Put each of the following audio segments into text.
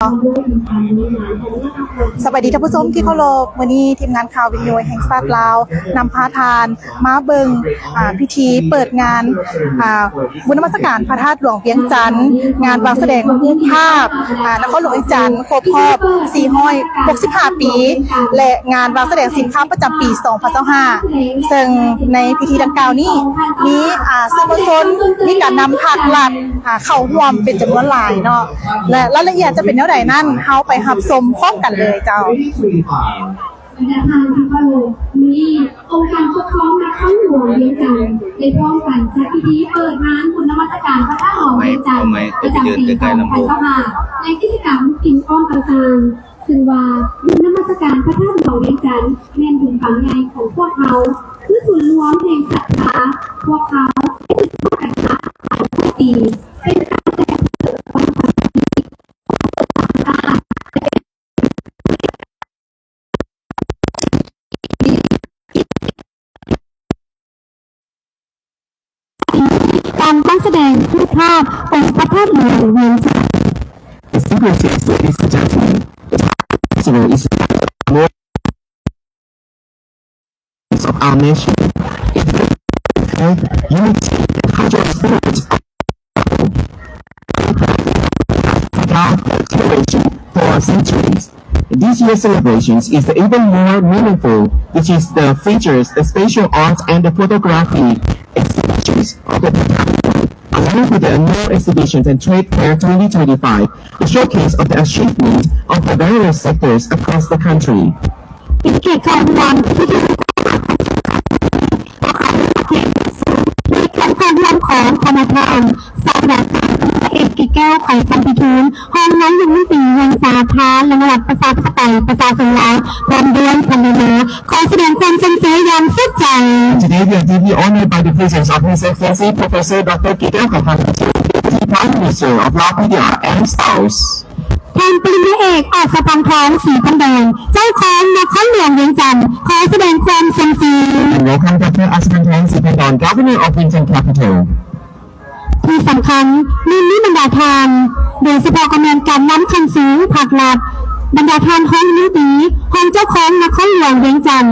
ສະບາຍດີທ່ານຜູ້ຊົມທີ່ເຄົາລົບ, ມື້ນີ້ທີມງານຂ່າວວິທະຍຸແຫ່ງຊາດລາວ ນຳພາທ່ານມາເບິ່ງ ອ່າ ພິທີເປີດງານ ອ່າ ບຸນນະມັດສະການພະທາດຫຼວງວຽງຈັນ, ງານວາງສະແດງຮູບພາບ ອ່າ ນະຄອນຫຼວງວຽງຈັນຄົບຮອບສີ່ຮ້ອຍຫົກສິບຫ້າປີ ແລະ ງານວາງສະແດງສິນຄ້າປະຈຳປີສອງພັນຊາວຫ້າ ເຊິ່ງໃນພິທີດັ່ງກ່າວນີ້ມີ ອ່າ ສື່ມວນຊົນ ມີການນຳພາກລັດ ອ່າ ເຂົ້າຮ່ວມເປັນຈຳນວນຫຼາຍເນາະ ແລະ ລາຍລະອຽດຈະເປັນແນວໃດນັ້ນ ເຮົາໄປຮັບຊົມພ້ອມກັນເລີຍເຈົ້າ. ບັນດາທ່ານທີ່ເຄົາລົບ, ມື້ນີ້ອົງການປົກຄອງນະຄອນຫຼວງວຽງຈັນ ໄດ້ພ້ອມກັນຈັດພິທີເປີດງານບຸນນະມັດສະການພະທາດຫຼວງວຽງຈັນ ປະຈຳປີສອງພັນຊາວຫ້າ ໃນກິດຈະກຳກິນອ້ອມຕ່າງໆ ເຊິ່ງວ່າບຸນນະມັດສະການພະທາດຫຼວງວຽງຈັນ ແມ່ນບຸນບັງໃຫຍ່ຂອງພວກເຮົາ, ຄືສູນລວມແຫ່ງສັດທາ. ພວກເຮົາໄດ້ສືບທອດກັນມາຫຼາຍຮ້ອຍປີ, ເປັນການແລກເປີດຄວາມສາມັກຄີ ການວາງສະແດງຮູບພາບອົງພະທາດຫຼວງວຽງຈັນ. Distinguished guests, ladies and gentlemen, the festival is of our nation, unity and cultural spirit of generation for centuries. This year's celebrations is even more meaningful, which is the features, the spatial arts and the photography exhibitions of the department, along with the annual exhibitions and trade fair twenty twenty-five, the showcase of the achievement of the various sectors across the country. ເປັນກຽດເຂົ້າຮ່ວມພິທີ ໃນການເຂົ້າຮ່ວມຂອງຄະນະທ່ານ ສາດສະດາຈານ ເອກ ກິດແກ້ວ ໄຂຄຳພິທູນ ຮອງນາຍົກມນຕີແຫ່ງສາທາລະນະລັດ ປະຊາທິປະໄຕ ປະຊາຊົນລາວ ພ້ອມດ້ວຍພັນລະຍາ ຂໍສະແດງຄວາມຊົມເຊີຍຢ່າງສຸດໃຈ. Today we are deeply honored by the presence of His Excellency Professor Doctor ກິດແກ້ວ ໄຂຄຳພິທູນ Deputy Prime Minister of Laos, Vietnam and Laos. ທ່ານປະລິນຍາເອກ ອັດສະພັງທອງ ສີພັນດອນ ເຈົ້າຄອງນະຄອນຫຼວງວຽງຈັນ ຂໍສະແດງຄວາມຊົມເຊີຍ. And welcome Doctor Asapangthong Siphandorn, Governor of Vientiane Capital. ທີ່ສຳຄັນ ແມ່ນມີບັນດາທ່ານ ໂດຍສະເພາະກໍແມ່ນການນຳຂັ້ນສູງພັກລັດ, ບັນດາທ່ານຮອງອະທິບໍດີ ຮອງເຈົ້າຄອງນະຄອນຫຼວງວຽງຈັນ,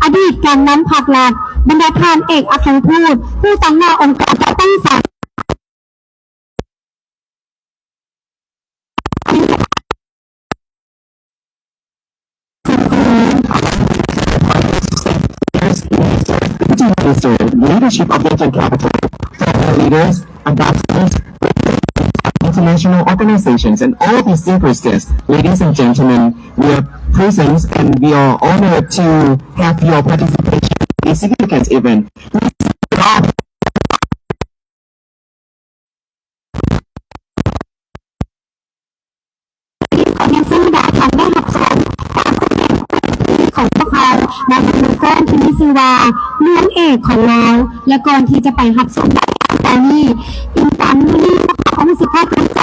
ອະດີດການນຳພັກລັດ, ບັນດາທ່ານເອກອັກຄະລັດທູດ ຜູ້ຕາງໜ້າອົງການຈັດຕັ້ງສາ Minister, leadership of Vientiane Capital, fellow leaders, ambassadors, international organizations, and all distinguished guests. Ladies and gentlemen, we are present and we are honored to have your participation in this significant event. ຂໍຮຽນເຊີນບັນດາທ່ານໄດ້ຮັບຊົມການສະແດງຂອງພວກເຮົາໃນໂຄເຄດທີ່ມີຊື່ວ່າ ເມືອງເອກຂອງລາວ ແລະ ກ່ອນທີ່ຈະໄປຮັບຊົມລາຍການຕໍ່ໄປນີ້ ອີງຕາມມື້ນີ້ ພວກເຮົາກໍຮູ້ສຶກພາກພູມໃຈ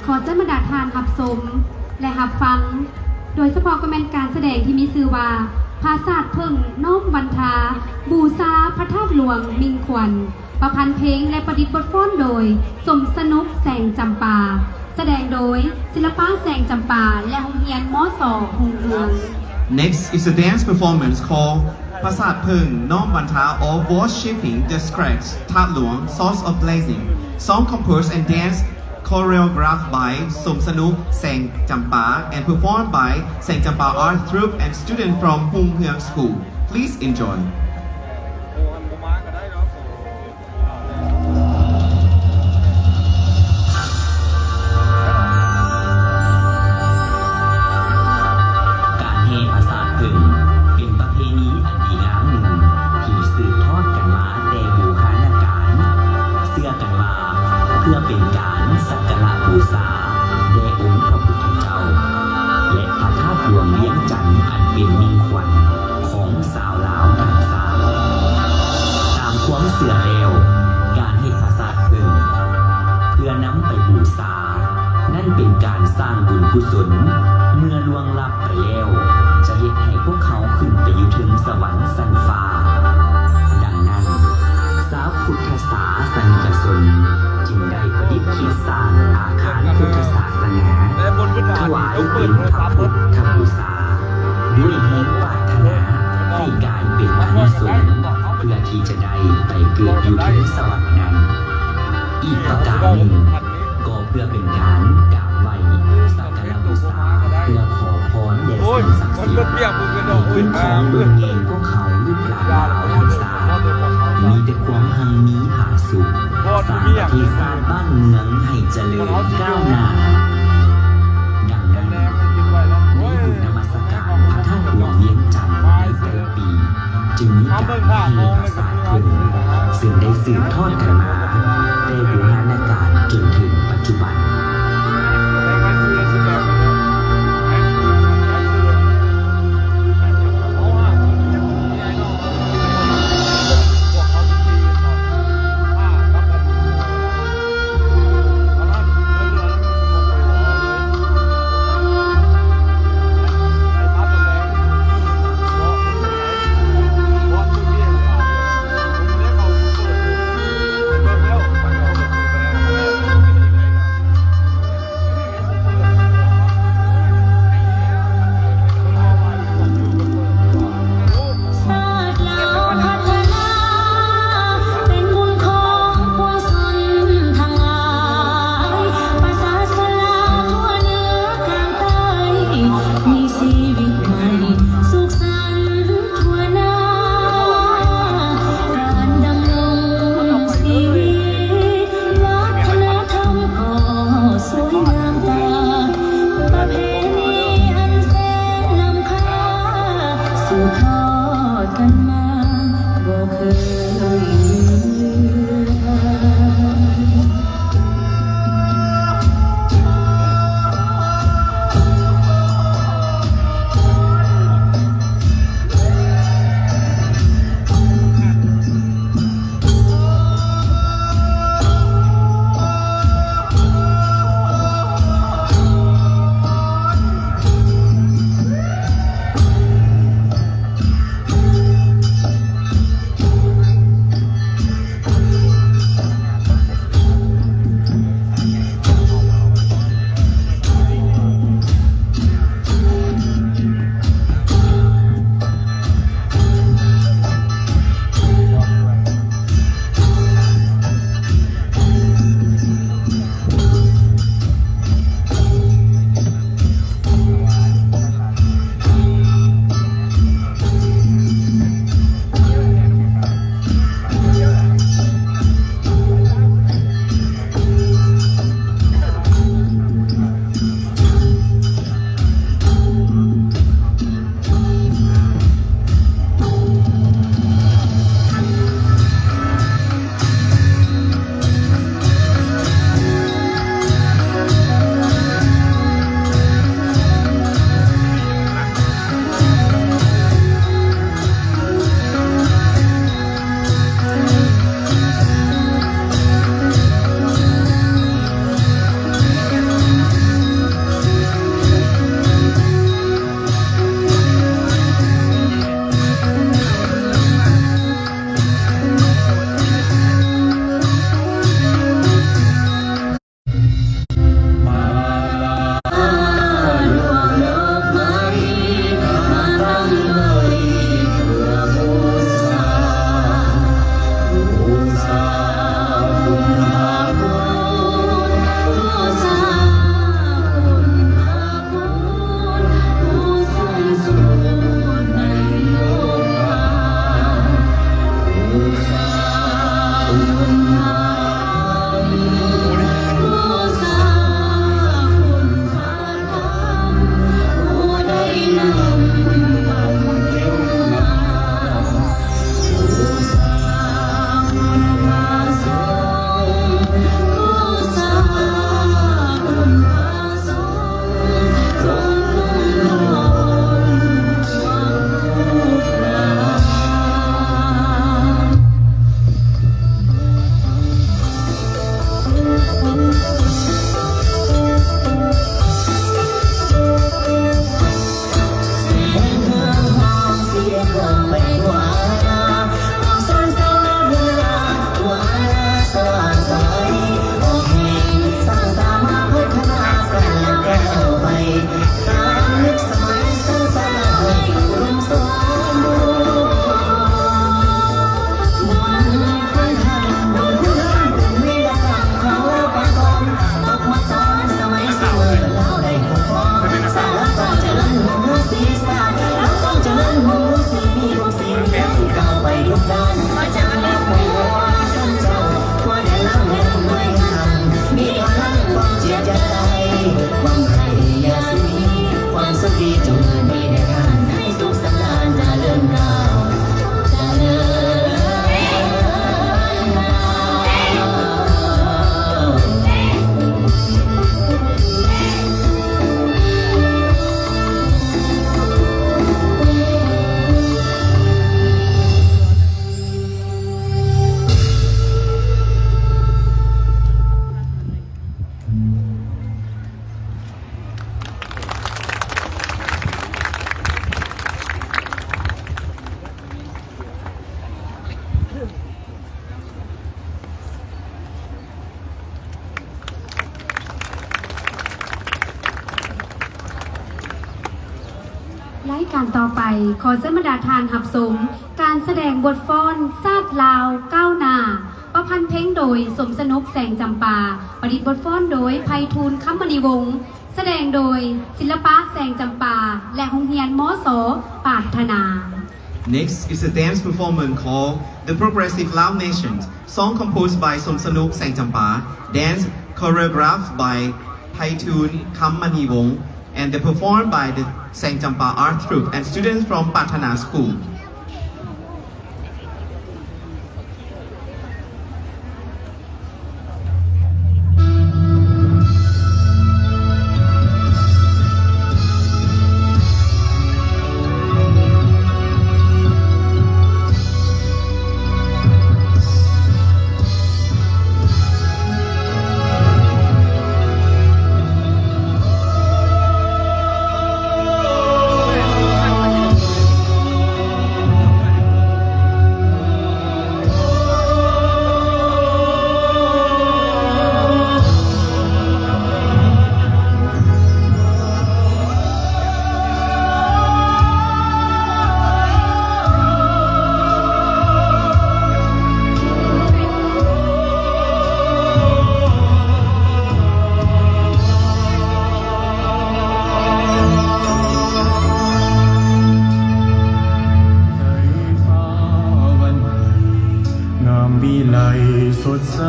ຂໍເຊີນບັນດາທ່ານຮັບຊົມ ແລະ ຮັບຟັງ, ໂດຍສະເພາະກໍແມ່ນການສະແດງທີ່ມີຊື່ວ່າ ຜາສາດເຜິ້ງນ້ອມວັນທາ ບູຊາພະທາດຫຼວງມິ່ງຂວັນ, ປະພັນເພງ ແລະ ປະດິດບົດຟ້ອນໂດຍ ສົມສະໜຸກ ແສງຈຳປາ, ສະແດງໂດຍ ສິລະປະ ແສງຈຳປາ ແລະ ໂຮງຮຽນ ມສ ຮຸ່ງເຮືອງ. Next is a dance performance called Phasat Pheung Naom Vanta or Worshipping the Sacred That Luang, Source of Blessing. Song composed and dance choreographed by Somsanuk Saengchampa and performed by Saengchampa Art Troupe and students from Hungheung School. Please enjoy. ການແຫ່ຜາສາດເຜິ້ງ ເປັນປະເພນີອັນດີງາມໜຶ່ງ ທີ່ສືບທອດກັນມາແຕ່ບູຮານະການ. ເຊື່ອກັນວ່າ ເພື່ອເປັນການສັກກາລະບູຊາແດ່ອົງພະພຸດທະເຈົ້າ ແລະ ພະທາດຫຼວງວຽງຈັນ ອັນເປັນມິ່ງຂວັນ ຂອງຊາວລາວທັງຊາດ. ຕາມຄວາມເຊື່ອແລ້ວ, ການເຮັດຜາສາດເຜິ້ງ ເພື່ອນຳໄປບູຊາ ນັ້ນເປັນການສ້າງບຸນກຸສົນ, ເມື່ອລ່ວງລັບໄປແລ້ວ ຈະເຮັດໃຫ້ພວກເຮົາຂຶ້ນໄປຢູ່ເທິງສະຫວັນຊັ້ນຟ້າ. ດັ່ງນັ້ນ, ຊາວພຸດທະສາສະນິກະຊົນ ຈຶ່ງໄດ້ປະດິດຄິດສ້າງອາຄານພຸດທະສາສະໜາ ຖວາຍເປັນພະພຸດທະບູຊາ ດ້ວຍແຮງປາດຖະໜາໃຫ້ກາຍເປັນອານິສົງ ເພື່ອທີ່ຈະໄດ້ໄປເກີດຢູ່ເທິງສະຫວັນນັ້ນ. ອີກປະການໜຶ່ງ ກໍເພື່ອເປັນການກາບໄຫວ້ສັກກາລະບູຊາ ເພື່ອຂໍພອນແດ່ສິ່ງສັກສິດ ໃຫ້ຄຸ້ມຄອງເບິ່ງແຍງພວກເຮົາລູກຫຼານລາວທັງຊາດ ມີແຕ່ຄວາມຮັ່ງມີຜາສຸກ, ສ້າງປະເທດຊາດບ້ານເມືອງໃຫ້ຈະເລີນກ້າວໜ້າ. ດັ່ງນັ້ນ, ໃນບຸນນະມັດສະການພະທາດຫຼວງວຽງຈັນໃນແຕ່ລະປີ ຈຶ່ງມີການແຫ່ຜາສາດເພິ່ນ ເຊິ່ງໄດ້ສືບທອດກັນມາແຕ່ບູຮານະການຈົນເຖິງປັດຈຸບັນ. ລາຍການຕໍ່ໄປ ຂໍເຊີນບັນດາທ່ານຮັບຊົມການສະແດງບົດຟ້ອນຊາດລາວກ້າວໜ້າ ປະພັນເພງໂດຍ ສົມສະໜຸກ ແສງຈຳປາ, ປະດິດບົດຟ້ອນໂດຍ ໄພທູນ ຄຳມະນີວົງ, ສະແດງໂດຍ ສິລະປະ ແສງຈຳປາ ແລະ ໂຮງຮຽນ ມສ ປາດຖະໜາ. Next is a dance performance called The Progressive Lao Nations, song composed by Somsanuk Saengchampa, dance choreographed by Phaitun Khammanivong, and the performed by the Saengchampa Art Troupe and students from Pathana School. ໃນຟ້າວັນໃໝ່ ງາມວິໄລສົດໃສ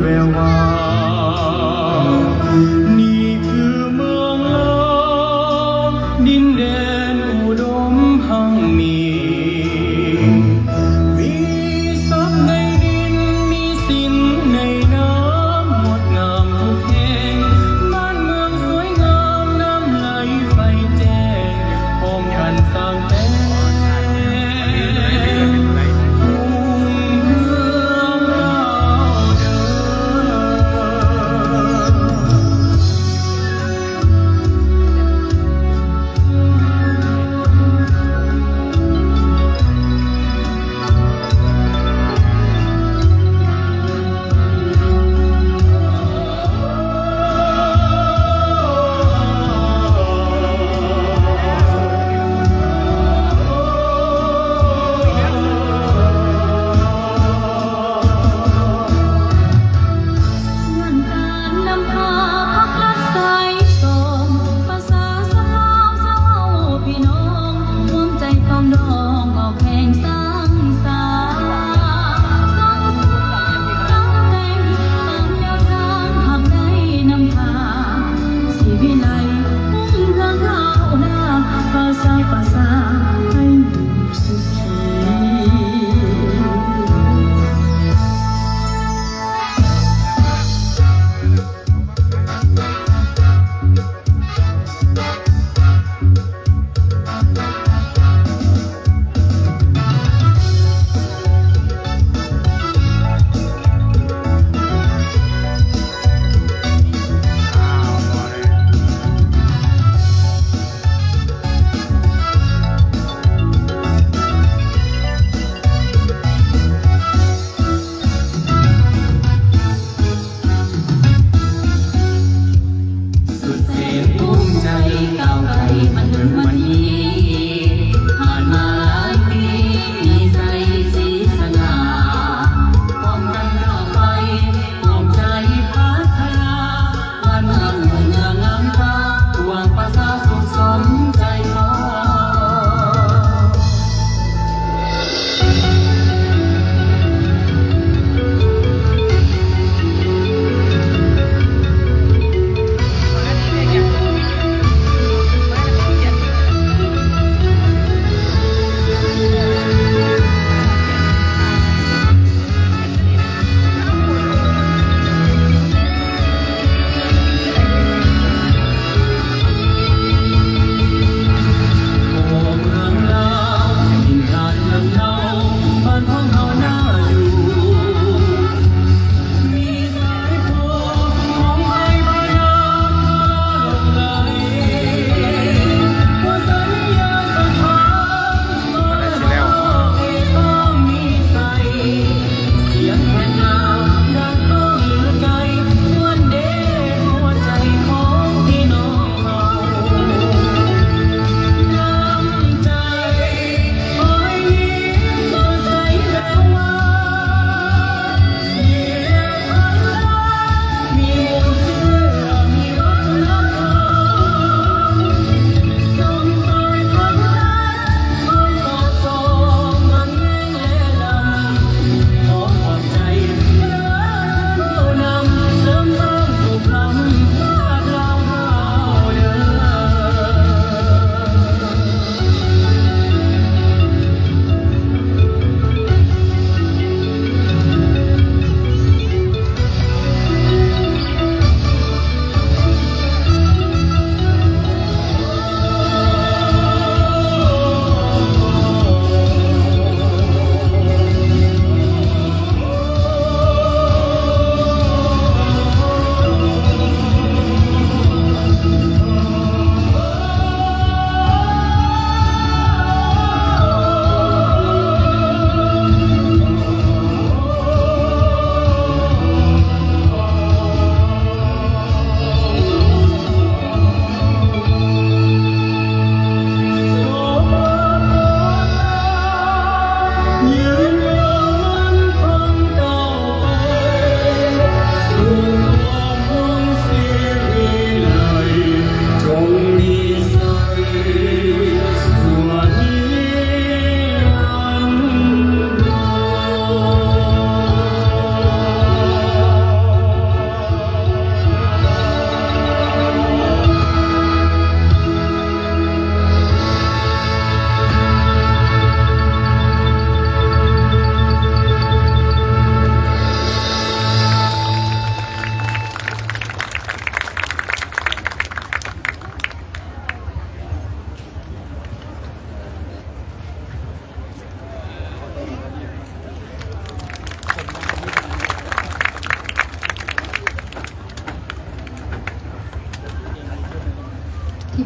ແວວວາວ ນີ້ຄືເມືອງລາວ ດິນແດນອຸດົມພັງມີ ມີສັກໃນດິນ ມີສິນໃນນ້ຳ ງົດງາມທຸກແຫ່ງ ບ້ານເມືອງສວຍງາມ ນ້ຳໄຫຼໄຟແຈ້ງ ພ້ອມກັນສ້າງແຕ່ງ ຮຸ່ງເຮືອງກ້າວເດີ. ເ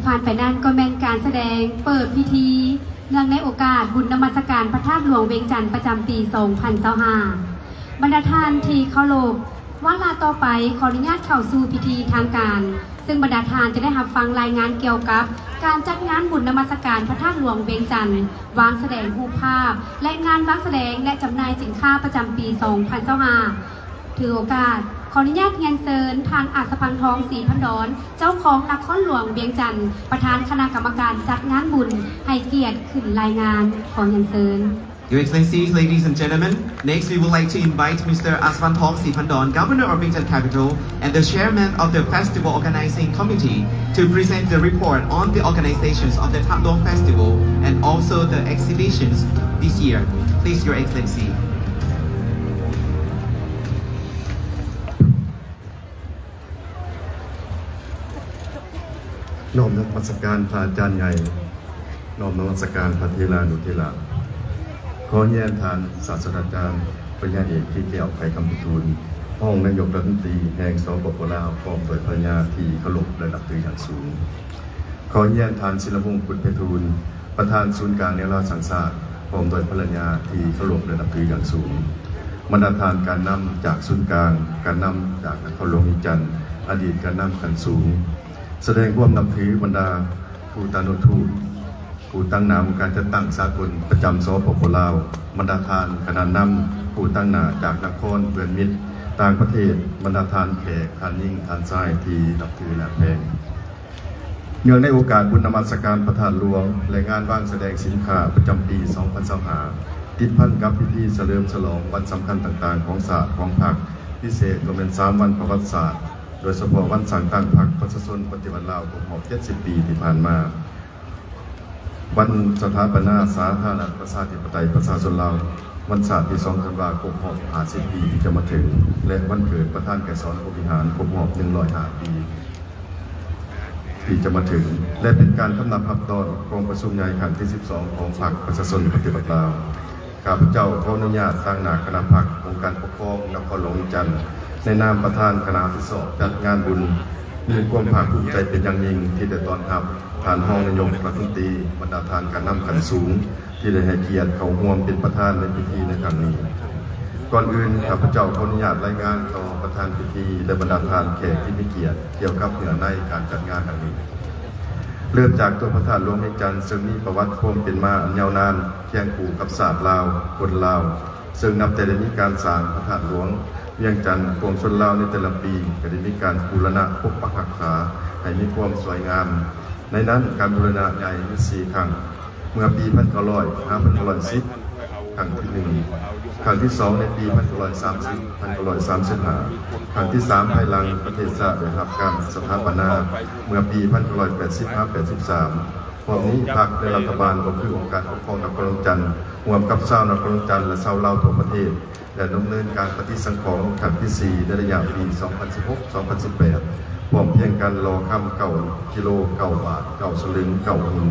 ຜ່ານໄປນັ້ນກໍແມ່ນການສະແດງເປີດພິທີ ເນື່ອງໃນໂອກາດບຸນນະມັດສະການພະທາດຫຼວງວຽງຈັນ ປະຈຳປີສອງພັນຊາວຫ້າ. ບັນດາທ່ານທີ່ເຄົາລົບ, ວາລະຕໍ່ໄປ ຂໍອະນຸຍາດເຂົ້າສູ່ພິທີທາງການ, ເຊິ່ງບັນດາທ່ານຈະໄດ້ຮັບຟັງລາຍງານກ່ຽວກັບການຈັດງານບຸນນະມັດສະການພະທາດຫຼວງວຽງຈັນ, ວາງສະແດງຮູບພາບ ແລະ ງານວາງສະແດງ ແລະ ຈຳໜ່າຍສິນຄ້າປະຈຳປີສອງພັນຊາວຫ້າ. ຖືໂອກາດ ຂໍອະນຸຍາດຮຽນເຊີນທ່ານ ອັດສະພັນທອງ ສີພັນດອນ ເຈົ້າຄອງນະຄອນຫຼວງວຽງຈັນ ປະທານຄະນະກຳມະການຈັດງານບຸນ ໃຫ້ກຽດຂຶ້ນລາຍງານ. ຂໍຮຽນເຊີນ. Your Excellencies, ladies and gentlemen, next we would like to invite Mister Asvanthong Siphandon, Governor of Vientiane Capital and the Chairman of the Festival Organizing Committee, to present the report on the organizations of the Thaluang Festival and also the exhibitions this year. Please, Your Excellency. ນ້ອມນະມັດສະການພະອາຈານໃຫຍ່, ນ້ອມນະມັດສະການພະເຖລານຸເຖລະ. ຂໍຮຽນທ່ານສາດສະດາຈານ ປະລິນຍາເອກ ກິດແກ້ວ ໄຂຄຳພິທູນ ຮອງນາຍົກລັດຖະມົນຕີແຫ່ງ ສປປ ລາວ ພ້ອມດ້ວຍພະລະຍາທີ່ເຄົາລົບ ແລະ ນັບຖືຢ່າງສູງ. ຂໍຮຽນທ່ານ ສິລະວົງ ກຸດໄພທູນ ປະທານສູນກາງແນວລາວສ້າງຊາດ ພ້ອມດ້ວຍພະລະຍາທີ່ເຄົາລົບ ແລະ ນັບຖືຢ່າງສູງ. ບັນດາທ່ານການນຳຈາກສູນກາງ, ການນຳຈາກນະຄອນຫຼວງວຽງຈັນ, ອະດີດການນຳຂັ້ນສູງ, ສະແດງຄວາມນັບຖືບັນດາຜູ້ຕານຸທູດ, ຜູ້ຕາງໜ້າອົງການຈັດຕັ້ງສາກົນປະຈຳ ສປປ ລາວ, ບັນດາທ່ານຄະນະນຳຜູ້ຕາງໜ້າຈາກນະຄອນເພື່ອນມິດຕ່າງປະເທດ, ບັນດາທ່ານແຂກ, ທ່ານຍິງ, ທ່ານຊາຍທີ່ນັບຖືຮັກແພງ. ເນື່ອງໃນໂອກາດບຸນນະມັດສະການພະທາດຫຼວງ ແລະ ງານວາງສະແດງສິນຄ້າປະຈຳປີສອງພັນຊາວຫ້າ ຕິດພັນກັບພິທີສະເຫຼີມສະຫຼອງວັນສຳຄັນຕ່າງໆຂອງຊາດ, ຂອງພັກ, ພິເສດກໍແມ່ນສາມວັນປະຫວັດສາດ, ໂດຍສະເພາະວັນສ້າງຕັ້ງພັກປະຊາຊົນປະຕິວັດລາວຄົບຮອບເຈັດສິບປີທີ່ຜ່ານມາ, ວັນສະຖາປະນາສາທາລະນະລັດປະຊາທິປະໄຕປະຊາຊົນລາວ, ວັນຊາດທີສອງທັນວາຄົບຮອບຫ້າສິບປີທີ່ຈະມາເຖິງ ແລະ ວັນເກີດປະທານໄກສອນພົມວິຫານຄົບຮອບໜຶ່ງຮ້ອຍຫ້າປີ ທີ່ຈະມາເຖິງ ແລະ ເປັນການຕ້ອນຮັບຮັບຕ້ອນກອງປະຊຸມໃຫຍ່ຄັ້ງທີສິບສອງຂອງພັກປະຊາຊົນປະຕິວັດລາວ. ຂ້າພະເຈົ້າຂໍອະນຸຍາດຕາງໜ້າຄະນະພັກ ອົງການປົກຄອງນະຄອນຫຼວງວຽງຈັນ ໃນນາມປະທານຄະນະຮັບຜິດຊອບຈັດງານບຸນ ມີຄວາມພາກພູມໃຈເປັນຢ່າງຍິ່ງທີ່ໄດ້ຕ້ອນຮັບທ່ານຮອງນາຍົກລັດຖະມົນຕີ, ບັນດາທ່ານການນຳຂັ້ນສູງ ທີ່ໄດ້ໃຫ້ກຽດເຂົ້າຮ່ວມເປັນປະທານໃນພິທີໃນຄັ້ງນີ້. ກ່ອນອື່ນ, ຂ້າພະເຈົ້າຂໍອະນຸຍາດລາຍງານຕໍ່ປະທານພິທີ ແລະ ບັນດາທ່ານແຂກທີ່ມີກຽດ ກ່ຽວກັບເນື້ອໃນການຈັດງານດັ່ງນີ້. ເລີ່ມຈາກຕົວພະທາດຫຼວງວຽງຈັນ ເຊິ່ງມີປະຫວັດຄວາມເປັນມາອັນຍາວນານ ຄຽງຄູ່ກັບຊາດລາວ, ຄົນລາວ, ເຊິ່ງນັບແຕ່ໄດ້ມີການສ້າງພະທາດຫຼວງວຽງຈັນ, ປວງຊົນລາວໃນແຕ່ລະປີກໍໄດ້ມີການບູລະນະປົກປັກຮັກສາໃຫ້ມີຄວາມສວຍງາມ. ໃນນັ້ນການບູລະນະໃຫຍ່ມີສີ່ຄັ້ງ, ເມື່ອປີພັນເກົ້າຮ້ອຍ ຫາ ພັນເກົ້າຮ້ອຍສິບ ຄັ້ງທີໜຶ່ງ, ຄັ້ງທີສອງໃນປີພັນເກົ້າຮ້ອຍສາມສິບ ພັນເກົ້າຮ້ອຍສາມສິບຫ້າ, ຄັ້ງທີສາມພາຍຫຼັງປະເທດຊາດໄດ້ຮັບການສະຖາປະນາ ເມື່ອປີພັນເກົ້າຮ້ອຍແປດສິບ ຫາ ແປດສິບສາມ. ພ້ອມນີ້ ພັກ ແລະ ລັດຖະບານ ກໍຄືອົງການປົກຄອງນະຄອນຫຼວງວຽງຈັນ ຮ່ວມກັບຊາວນະຄອນຫຼວງວຽງຈັນ ແລະ ຊາວລາວທົ່ວປະເທດ ໄດ້ດຳເນີນການປະຕິສັງຂອນຄັ້ງທີສີ່ ໃນໄລຍະປີສອງພັນສິບຫົກ ສອງພັນສິບແປດ ພ້ອມພຽງກັນຫຼໍ່ຄຳເກົ້າກິໂລ ເກົ້າບາດ ເກົ້າສະລຶງ ເກົ້າຫຸນ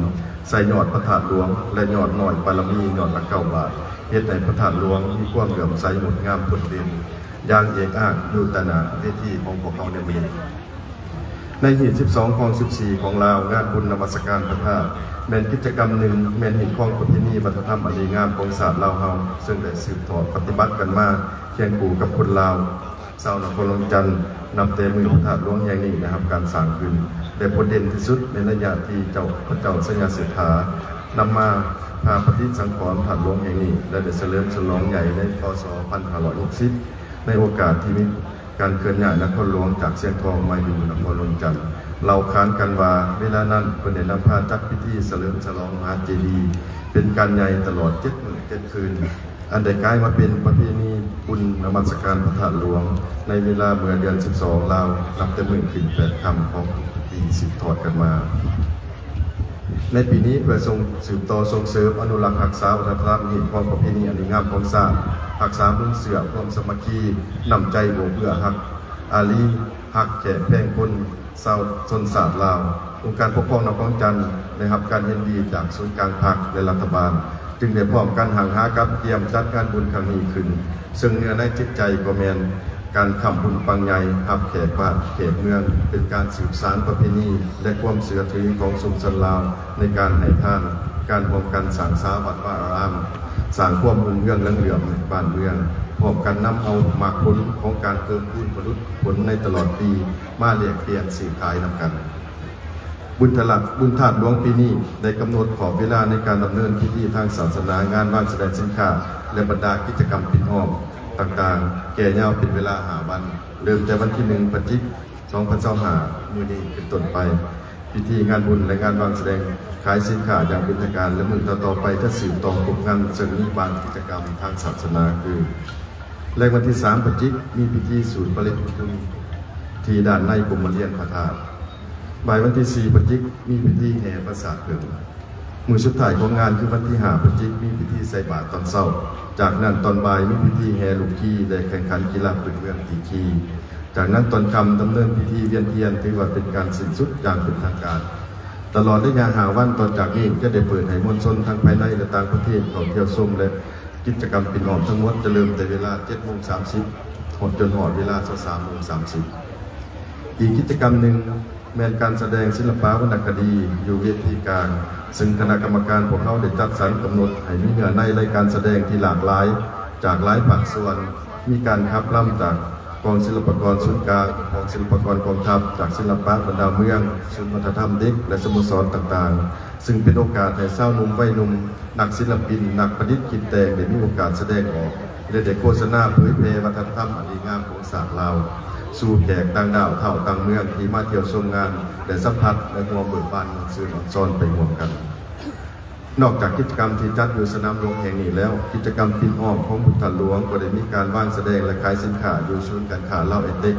ໃສ່ຍອດພະທາດຫຼວງ ແລະ ຍອດນ້ອຍບາລະມີຍອດລະເກົ້າບາດ ເຮັດໃຫ້ພະທາດຫຼວງມີຄວາມເຫຼື້ອມໃສງົດງາມໂດດເດັ່ນ ຢ່າງເອກອາກຢູ່ຕໍ່ໜ້າເວທີຂອງພວກເຮົາໃນມື້ນີ້. ໃນຮີດສິບສອງ ຄອງສິບສີ່ຂອງລາວ, ງານບຸນນະມັດສະການພະທາດ ແມ່ນກິດຈະກຳໜຶ່ງ, ແມ່ນຮີດຄອງປະເພນີວັດທະນະທຳອັນດີງາມຂອງຊາດລາວເຮົາ, ເຊິ່ງໄດ້ສືບທອດປະຕິບັດກັນມາຄຽງຄູ່ກັບຄົນລາວ ຊາວນະຄອນຫຼວງຈັນ ນັບແຕ່ມື້ພະທາດຫຼວງແຫ່ງນີ້ໄດ້ຮັບການສ້າງຂຶ້ນ ແລະ ໂດດເດັ່ນທີ່ສຸດໃນໄລຍະທີ່ເຈົ້າ ພະເຈົ້າໄຊຍະເສດຖາ ນຳມາພາປະຕິສັງຂອນພະທາດຫຼວງແຫ່ງນີ້ ແລະ ໄດ້ສະເຫຼີມສະຫຼອງໃຫຍ່ໃນ ພ.ສ. ພັນຫ້າຮ້ອຍຫົກສິບ ໃນໂອກາດທີ່ມີການເຄື່ອນຍ້າຍນະຄອນຫຼວງຈາກຊຽງທອງມາຢູ່ນະຄອນຫຼວງຈັນ. ເລົ່າຂານກັນວ່າ ເວລານັ້ນເພິ່ນໄດ້ນຳພາຈັດພິທີສະເຫຼີມສະຫຼອງມະຫາເຈດີເປັນການໃຫຍ່ຕະຫຼອດເຈັດມື້ເຈັດຄືນ ອັນໄດ້ກາຍມາເປັນປະເພນີບຸນນະມັດສະການພະທາດຫຼວງ ໃນເວລາເມື່ອເດືອນສິບສອງລາວ ນັບແຕ່ມື້ຂຶ້ນແປດຄ່ຳຂອງທຸກປີສືບທອດກັນມາ. ໃນປີນີ້ ເພື່ອສົ່ງ ສືບຕໍ່ສົ່ງເສີມອະນຸລັກຮັກສາວັດທະນະທຳ ຮີດຄອງປະເພນີອັນດີງາມຂອງຊາດ, ຮັກສາມູນເຊື້ອຄວາມສາມັກຄີ, ນ້ຳໃຈບໍ່ເບື່ອຮັກອາລີ, ຮັກແຂກແພງຄົນ ຊາວຊົນຊາດລາວ, ອົງການປົກຄອງນະຄອນຫຼວງຈັນໄດ້ຮັບການເຫັນດີຈາກສູນກາງພັກ ແລະ ລັດຖະບານ, ຈຶ່ງໄດ້ພ້ອມກັນຫ້າງຫາກັບກຽມຈັດງານບຸນຄັ້ງນີ້ຂຶ້ນ, ເຊິ່ງເນື້ອໃນຈິດໃຈກໍແມ່ນ ການຄ້ຳບຸນປັງໃຫຍ່ ຮັບແຂກບ້ານແຂກເມືອງ ເປັນການສືບສານປະເພນີ ແລະ ຄວາມເຊື່ອຖືຂອງຊຸມຊົນລາວ ໃນການໃຫ້ທານ, ການຮ່ວມກັນສ້າງສາວັດວາອາຣາມ, ສ້າງຄວາມຮຸ່ງເຮືອງເຫຼືອງເຫຼື້ອມໃນບ້ານເມືອງ, ພ້ອມກັນນຳເອົາໝາກຜົນຂອງການເພີ່ມພູນຜະລິດຜົນໃນຕະຫຼອດປີ ມາແລກປ່ຽນຊື້ຂາຍນຳກັນ. ບຸນທາດ ບຸນທາດຫຼວງປີນີ້ ໄດ້ກຳນົດຂອບເວລາໃນການດຳເນີນພິທີທາງສາສະໜາ, ງານວາງສະແດງສິນຄ້າ ແລະ ບັນດາກິດຈະກຳປິ່ນອ້ອມຕ່າງໆ ແກ່ຍາວເປັນເວລາຫ້າວັນ, ເລີ່ມແຕ່ວັນທີໜຶ່ງ ພະຈິກ ສອງພັນຊາວຫ້າ ມື້ນີ້ເປັນຕົ້ນໄປ. ພິທີງານບຸນ ແລະ ງານວາງສະແດງຂາຍສິນຄ້າຢ່າງເປັນທາງການ ແລະ ມື້ຕໍ່ໆໄປ ຈະສືບຕໍ່ຄົບງັນ ເຊິ່ງມີບາງກິດຈະກຳທາງສາສະໜາຄື ແລງວັນທີສາມ ພະຈິກ ມີພິທີສູດປະລິດບຸນທີ່ດ້ານໃນກົມມະລຽນພະທາດ. ບ່າຍວັນທີສີ່ ພະຈິກ ມີພິທີແຫ່ປາສາດເຜິ້ງ. ມື້ສຸດທ້າຍຂອງງານຄືວັນທີຫ້າ ພະຈິກ ມີພິທີໃສ່ບາດຕອນເຊົ້າ. ຈາກນັ້ນຕອນບ່າຍມີພິທີແຫ່ລູກຂີ່ ແລະ ແຂ່ງຂັນກິລາພື້ນເມືອງຕີຂີ່. ຈາກນັ້ນຕອນຄ່ຳດຳເນີນພິທີວຽນທຽນ ຖືວ່າເປັນການສິ້ນສຸດຢ່າງເປັນທາງການ. ຕະຫຼອດໄລຍະຫ້າວັນຕໍ່ຈາກນີ້ ຈະໄດ້ເປີດໃຫ້ມວນຊົນທັງພາຍໃນ ແລະ ຕ່າງປະເທດເຂົ້າທ່ຽວຊົມ ແລະ ກິດຈະກຳປິ່ນອ້ອມທັງໝົດຈະເລີ່ມແຕ່ເວລາເຈັດໂມງສາມສິບ ຮອດ ຈົນຮອດເວລາຊາວສາມໂມງສາມສິບ. ອີກກິດຈະກຳໜຶ່ງແມ່ນການສະແດງສິລະປະວັນນະຄະດີຢູ່ເວທີກາງ, ເຊິ່ງຄະນະກຳມະການພວກເຮົາໄດ້ຈັດສັນກຳນົດໃຫ້ມີເນື້ອໃນລາຍການສະແດງທີ່ຫຼາກຫຼາຍ ຈາກຫຼາຍພາກສ່ວນ, ມີການຂັບລຳຈາກກອງສິລະປາກອນສູນກາງ, ກອງສິລະປາກອນກອງທັບ, ຈາກສິລະປະບັນດາເມືອງ, ສູນວັດທະນະທຳເດັກ ແລະ ສະໂມສອນຕ່າງໆ, ເຊິ່ງເປັນໂອກາດໃຫ້ຊາວໜຸ່ມໄວໜຸ່ມ, ນັກສິລະປິນ, ນັກປະດິດຄິດແຕ່ງ ໄດ້ມີໂອກາດສະແດງອອກ ແລະ ໄດ້ໂຄສະນາເຜີຍແຜ່ວັດທະນະທຳອັນດີງາມຂອງຊາດລາວ ສູ່ແຂກຕ່າງດ້າວທ້າວຕ່າງເມືອງທີ່ມາທ່ຽວຊົມງານ ໄດ້ສຳຜັດ ແລະ ຮ່ວມເບີກບານມ່ວນຊື່ນອອນຊອນໄປຮ່ວມກັນ. ນອກຈາກກິດຈະກຳທີ່ຈັດຢູ່ສະໜາມຫຼວງແຫ່ງນີ້ແລ້ວ, ກິດຈະກຳປິ່ນອ້ອມຂອງບຸນທາດຫຼວງກໍໄດ້ມີການວາງສະແດງ ແລະ ຂາຍສິນຄ້າຢູ່ສູນການຄ້າລາວເອເຕັກ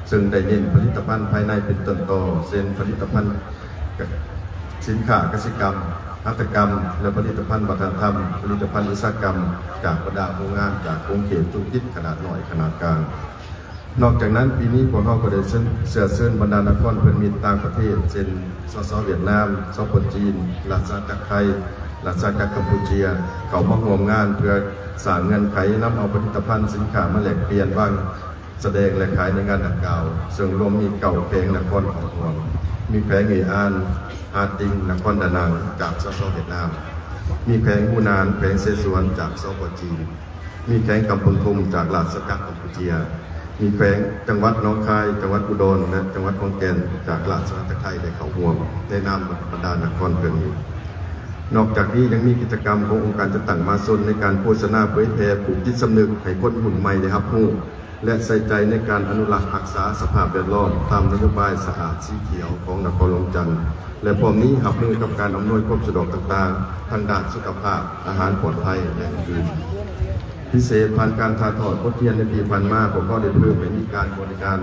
ເຊິ່ງໄດ້ເນັ້ນຜະລິດຕະພັນພາຍໃນເປັນຕົ້ນຕໍ, ເຊັ່ນ ຜະລິດຕະພັນ ສິນຄ້າກະສິກຳ, ຫັດຖະກຳ ແລະ ຜະລິດຕະພັນວັດທະນະທຳ, ຜະລິດຕະພັນອຸດສາຫະກຳ ຈາກບັນດາໂຮງງານຈາກຂົງເຂດທຸລະກິດຂະໜາດນ້ອຍ, ຂະໜາດກາງ. ນອກຈາກນັ້ນ, ປີນີ້ພວກເຮົາກໍໄດ້ເຊີນ ເຊື້ອເຊີນບັນດານະຄອນເພື່ອນມິດຕ່າງປະເທດ ເຊັ່ນ ສສ ຫວຽດນາມ, ສປ ຈີນ, ລາຊະອານາຈັກໄທ, ລາຊະອານາຈັກກຳປູເຈຍ ເຂົ້າມາຮ່ວມງານ ເພື່ອສ້າງເງື່ອນໄຂນຳເອົາຜະລິດຕະພັນສິນຄ້າມາແລກປ່ຽນວາງ ສະແດງ ແລະ ຂາຍໃນງານດັ່ງກ່າວ, ເຊິ່ງລວມມີເກົ້າແຂວງນະຄອນເຂົ້າຮ່ວມ, ມີແຂວງເອອານ, ຫາດຕິງ, ນະຄອນດານັງ ຈາກ ສສ ຫວຽດນາມ, ມີແຂວງຫູນານ, ແຂວງເຊຊວນ ຈາກ ສປ ຈີນ, ມີແຂວງກຳປຶງທຸມ ຈາກລາຊະອານາຈັກກຳປູເຈຍ, ມີແຂວງ ຈັງຫວັດໜອງຄາຍ, ຈັງຫວັດອຸດອນ ແລະ ຈັງຫວັດຂອນແກ່ນ ຈາກລາຊະອານາຈັກໄທໄດ້ເຂົ້າຮ່ວມ ໃນນາມບັນດານະຄອນເພື່ອນມິດ. ນອກຈາກນີ້ຍັງມີກິດຈະກຳຂອງອົງການຈັດຕັ້ງມະຫາຊົນ ໃນການໂຄສະນາເຜີຍແຜ່ປູກຈິດສຳນຶກໃຫ້ຄົນຮຸ່ນໃໝ່ໄດ້ຮັບຮູ້ ແລະ ໃສ່ໃຈໃນການອະນຸລັກຮັກສາສະພາບແວດລ້ອມ ຕາມນະໂຍບາຍສະອາດສີຂຽວຂອງນະຄອນຫຼວງຈັນ ແລະ ພ້ອມນີ້ຮັບມືກັບການອຳນວຍຄວາມສະດວກຕ່າງໆ ທາງດ້ານສຸຂະພາບ, ອາຫານປອດໄພ ແລະ ອື່ນໆ. ພິເສດ, ຜ່ານການຖ່າຍທອດບົດຮຽນໃນປີຜ່ານມາ, ພວກເຮົາໄດ້ເພີ່ມໃຫ້ມີການບໍລິການ